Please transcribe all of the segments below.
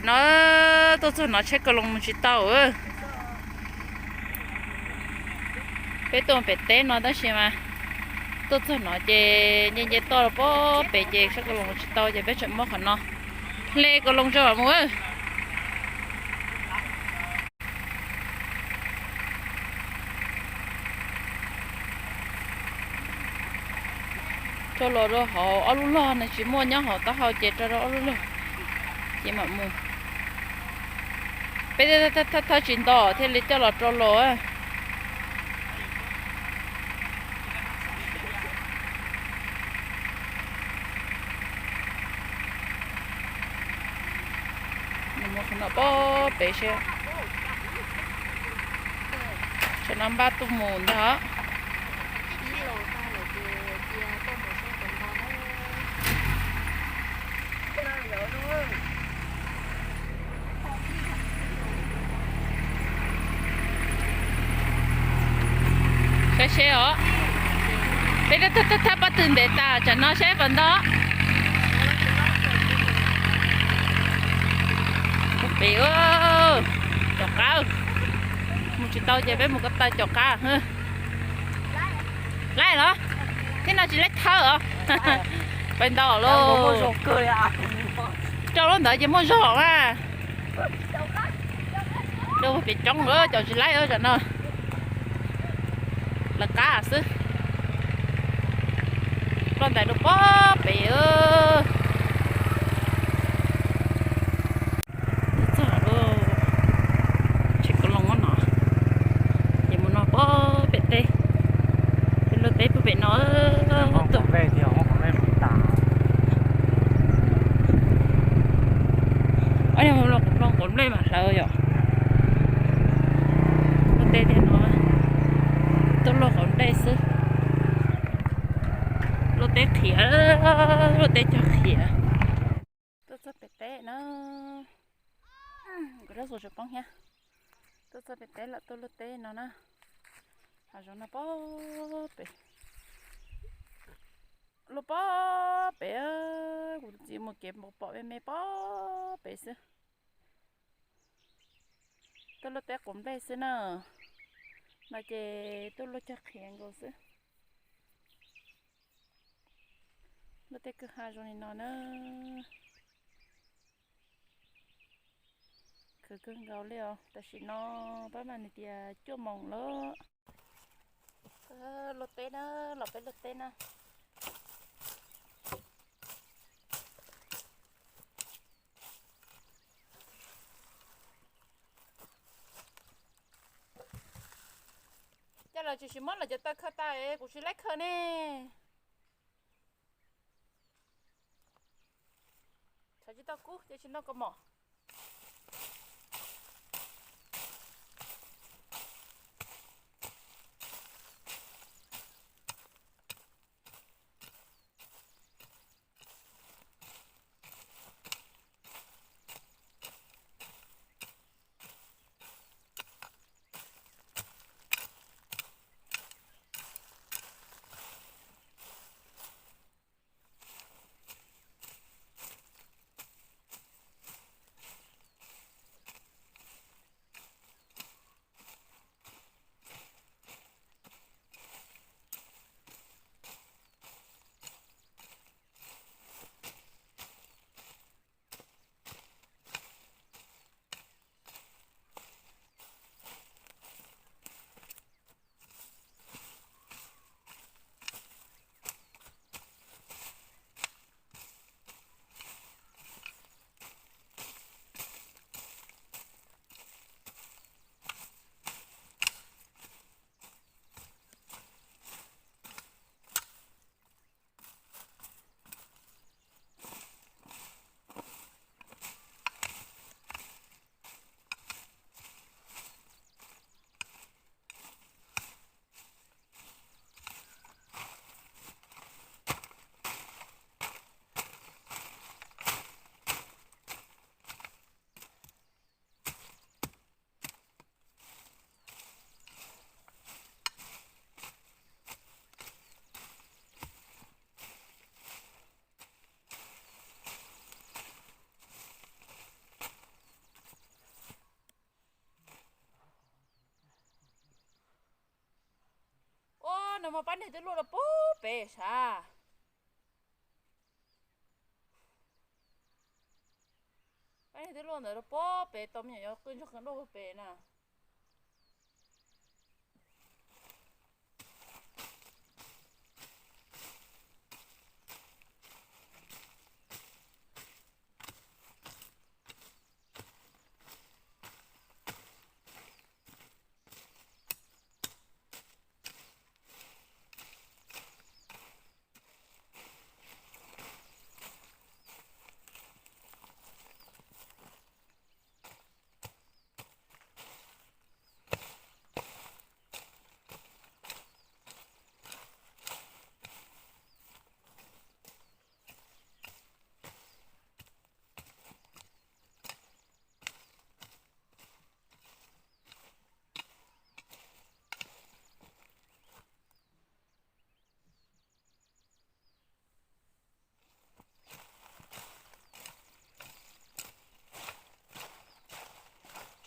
No, tuaj txog no tsheb kaus loos mus tsis tau. Peb tuaj pem teb no tab sis mas tuaj txog no ces nce nce toj los pem ces tsheb kaus loos mus tsis tau ces peb tseem muab qhov no hle kaus loos tso mus. Tso los rau hauv ob lub log no, tsis muaj nyob hauv taub hau ces tso rau ob lub log ces mam mus. Peb thawj thawj tsis nto thiaj li coj los rau los. Mus qhov no pem seb, tsam no npaj tuaj mus ntag. Saib seb os, peb thawj thawj pob tw ntev tas, tsam no saib puas nto. Pem caum qab, mus tsis tau ces peb mus ko taw caum qab. Laij los? Thiab no tsis laij thawj os. Pais nto lauj. Rau lub ntawd ces muaj zog mas. Rau pem coob lawm cov tsis laij tam no. Lawv qab xwb. Ploj ntais rau pob pem. Txog lawm, tsheb kaus loos no, ces mus no pob pem teb, peb luaj teb puag pem no. Ob, luaj qhov nplooj nkaus nplej mas hlawv yom. Luaj teb tiag no, tuaj luaj qhov nplej xwb. Luaj teb qhiav, luaj teb cog qhiav. Tuaj txog pem teb na, nkawd rab xus tsis poob thiab. Tuaj txog pem teb lawm, tuaj luaj teb no na. Hav zoov no pob pem, luaj pob pem, kuv txiv mus kev pom pom me me pob pem xwb. Tuaj luaj teb quav nplej xwb na, no ces tuaj luaj cog qhiav nkaus xwb. Luaj teb kwj ha zoo li no na. Khwv kawg nkaus li os. Tam sim no pab mas nws tias cuaj moos lawm. Luaj teb na, los peb luaj teb na. Coj los tsis sim muab los cov taw khaws tas, kuv tsis laib khaws ne. Txhawv tsis tau kub ces tsis ntau kaus mom. Pab niag twb luaj rau pem sav. Pab niag twb luaj ntawd rau pem tau me nyuam yuav qw ntsuag qw nruj pem na.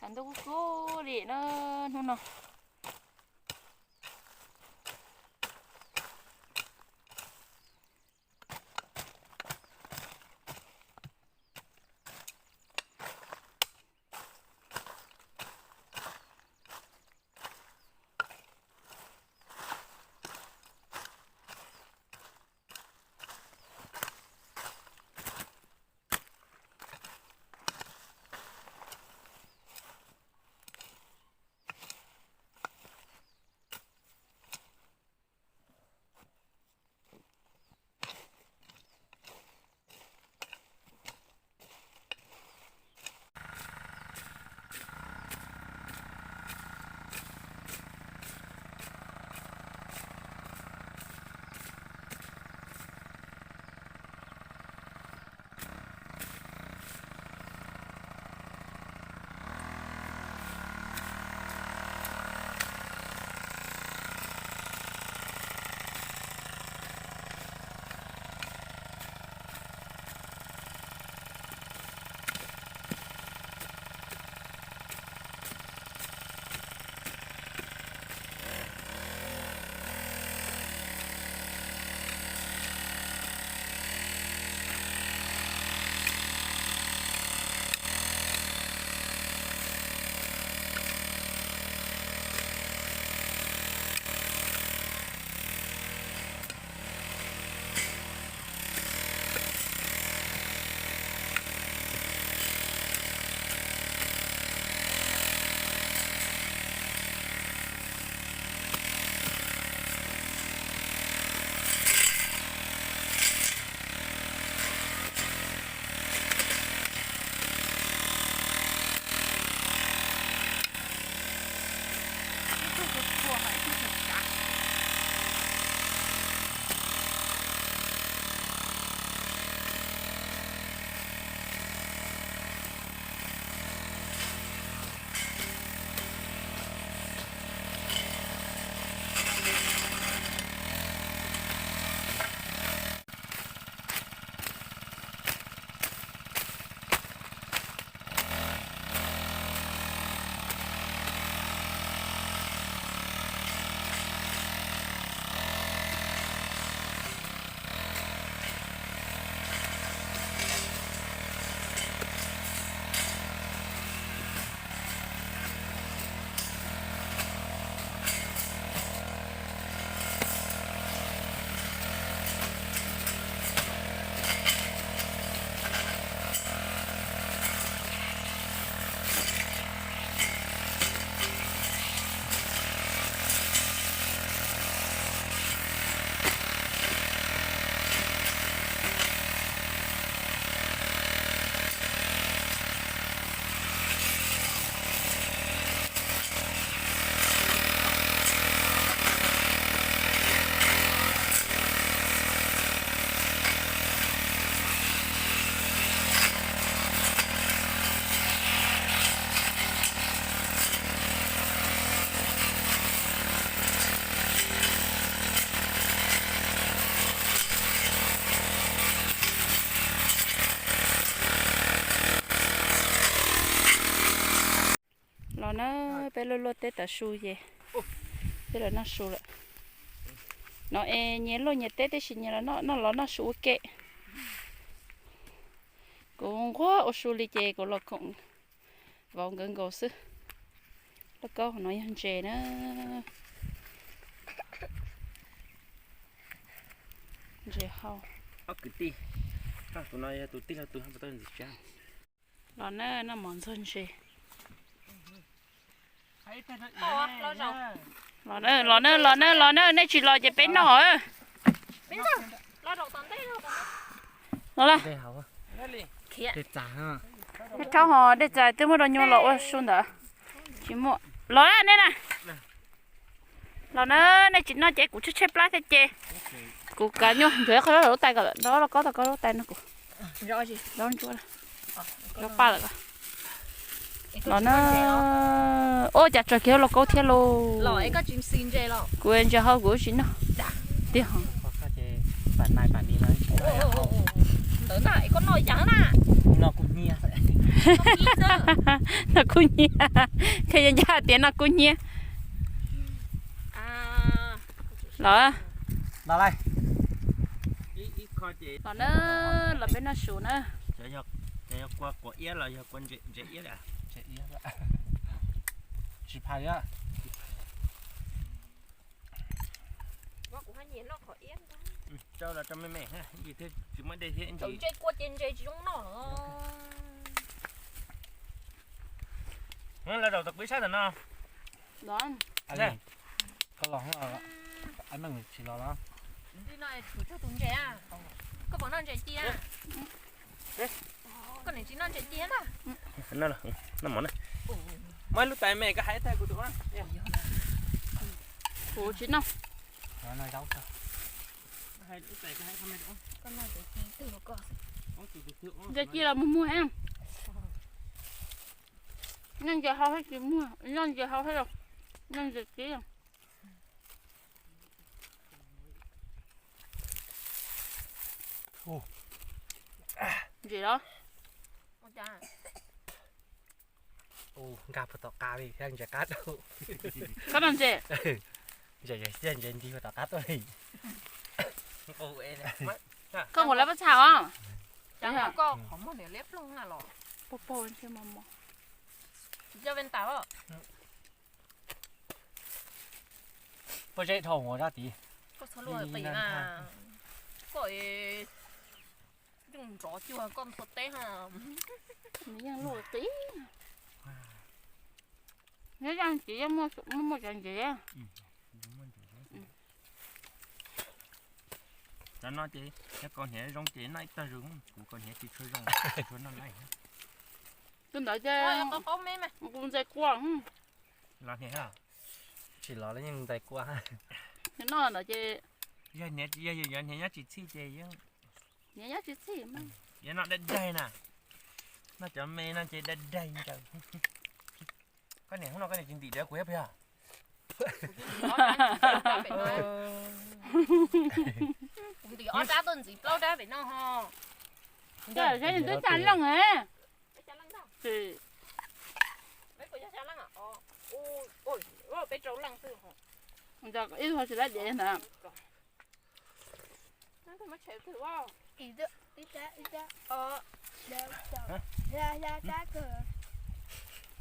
Tshav ntuj kub kub li na hnub no. Los na, peb luaj luaj teb tas su ces peb los noj su lawm. No es nyias luaj nyias teb tib si nyias los noj, noj los noj su ua ke. Kuv nquag ua su li ces kuv los koom vauv nkawd nkaus xwb. Lauj kaub no yog ntses na. Ntses hau. Ob kwv tij, tus no yog tus tij laug tus hab pas tau ntxim tsab. Los na, noj mov ntxuag ntses. Los na, los na, los na, los na, nej tsis los ces peb noj. Los la. Dej txaus ho, dej txaus twb muab rau nyuag los ua su ntawd. Tsis muaj. Los nej na. Los na, nej tsis noj ces kuv tshaib tshaib plab thiab ces kuv kav nyuag ntsuas qhov lub tais kom lauj kaub tau koj lub tais no kuv zaub ntsuab, zaub paj lawm. Los na. Ua cas tso kiag lauj kaub thiab lauj. Kuv ntses hau kuv tsis noj. Tiag ho. Noj kuj nyiam, thiaj yuav ncaj tias noj kuj nyiam. Los, los na, los peb noj su na. Yog kua quav iab los yog kua ntses iab? Tsis phais. Rau los rau me me, tsis muaj dej thiab ntsis. Ntses kua ces ntses tsis zoo noj. Los zaum tom pw sab tom no. Koj los, neeg tsis los los. Tus ntses, koj puas noj ntses ci? Koj niam tsis noj ntses ci na. Muab lub tais me koj hais tag kuv tus. Kuv tsis noj. Ntses ci los muag muag. Noj ntses hau thiab tsis muag, noj ntses hau thiab, noj ntses ci. Ntses los. Nkag puag tom qab li thiab ntses qab tuaj. Koj noj ntses? Ntses, ntses ntsis puag tom qab tuaj li. Koj nqus lawv pob txha os. Koj qhov muag niam liab ploog na los. Pog pog ntshe mos mos. Tsis coj venta os. Pob zeb dhau ua zaj tid. Koj txhob luaj tim na. Koj yeej nrov cuag koj ntxhua teb ha. Nws yeej luaj tid. Nyob zaj ntsis yeej muaj cov ntses. Cov no ces yog kaus hniav zoo ces noj ib tag zog, kuv kaus hniav tsis tshua zoo, tsis tshua noj na. Tus ntawd ces kuv ntxais kua. Los hniav, tsis los los yeej ntxais kua. Noj ntawd ces yog hniav, yog hniav nyob tsis txhij ces yeej, hniav nyob tsis txhij, yuav noj daig daig na. Noj cov me no ces daig daig nkaus. Koj niam hnub no koj niam tsis ntim diav kuv thiab puas yog? Kuv ntim ob rab tuaj ntxiv plaub rab pem no ho. Twb xya leej. Peb rau leej xwb. Ib tug tsis lab diav ntawd.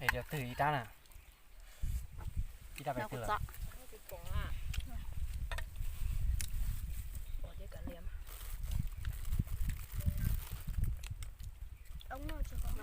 Es twg ib rab na? Ib rab pem twg?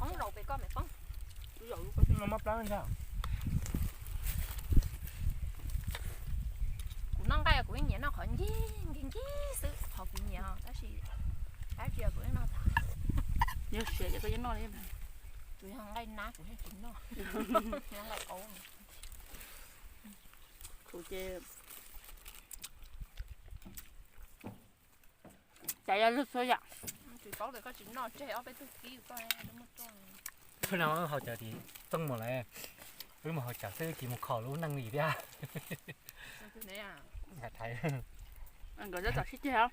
Qoob zaum pem koj me qoob. Mob plab ntag. Kuv noj nqaij kuv yeej nyiam noj qhov ncig ncig ncig xwb, qhov kuv nyiam tab sis dab tsi kuv yeej noj tag. Yog siav ces koj yeej noj li. Tus yog nqaij nab kuv yeej tsis noj. Yog nqaij aub. Kuv ces cas yog lug txhua yam. Tsis paub tias koj tsis noj tseg ob peb tug kib koj muab rau. Peb no haus cawv tim Tooj Muas lawm, wb mus haus cawv xwb tsis mus kho lub neej li thiab. Nkawd tsis sib ceg,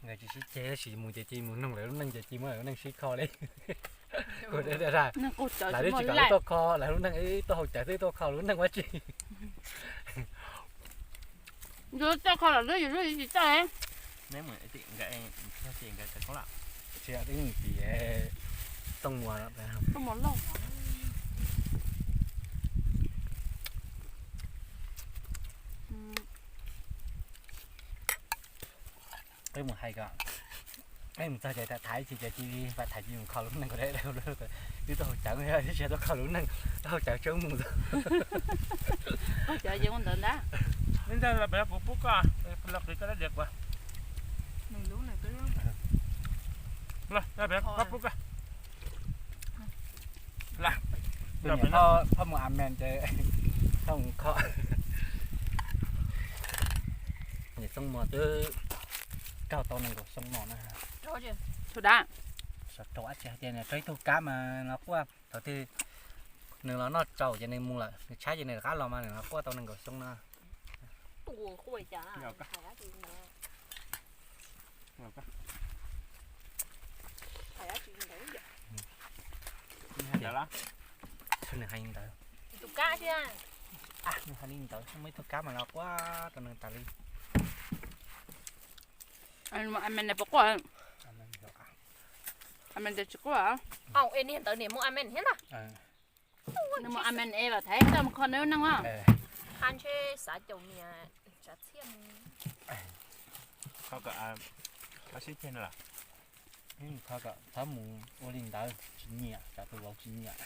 nkawd tsis sib ceg tab sis mus ces cia mus noog lawv lub neej ces cia muab lawv lub neej sib kho li. Kuv, lawv twb tsis kam tuaj kho lawv lub neej, tuaj haus cawv xwb tuaj kho lub neej ua tsi. Yus txawj kho lawm xwb, yus lub tsis txawj. Neb mus tim nkawd, nkawd txawj kho lawm. Tsis yog, twb mus tim Tooj Muas lawm. Tooj Muas Lauj. Peb mus hais kom, peb mus txog ces tham ib chim ces cia li pab tham cia mus kho lub neej kom deb deb, twb tuaj haus cawv, twb tsis tuaj kho lub neej, tuaj haus cawv tseem mus. Haus cawv ces mus ntawd ntag. Ib ntag los peb puv pub koj, los qiv koj dab diav kuv. Los peb pub koj. Niam Thoj mus amen ces Thoj mus kho. Niam Xoob Muas twb raug tau nees nkaum xyoo no na. Sov rau dab tsi hais tias nws raug ib tug kab mas no quaj, thaum twg nws los noj tsaus ces nws mus lawm, nws tshaib ces nws rov qab los mas nws los quaj tau nees nkaum xyoo no. Nws hais li ntawd, nws hais li ntawd, muaj ib tug kab mas los quaj rau nws tas li. Amen puas quaj? Amen tias tsis quaj. Ntawd niam mus amen thiab ntag. Nws mus amen es los thaiv txoj mus kho nws lub neej os. Kho kom, kho sib ceg no los. Kho kom txhob mus ua li ntawd, tsis nyiam, tsam tus vauv tsis nyiam.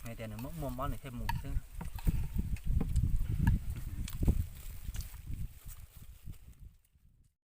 Hais tias nws muaj mob nws thiaj mus xwb.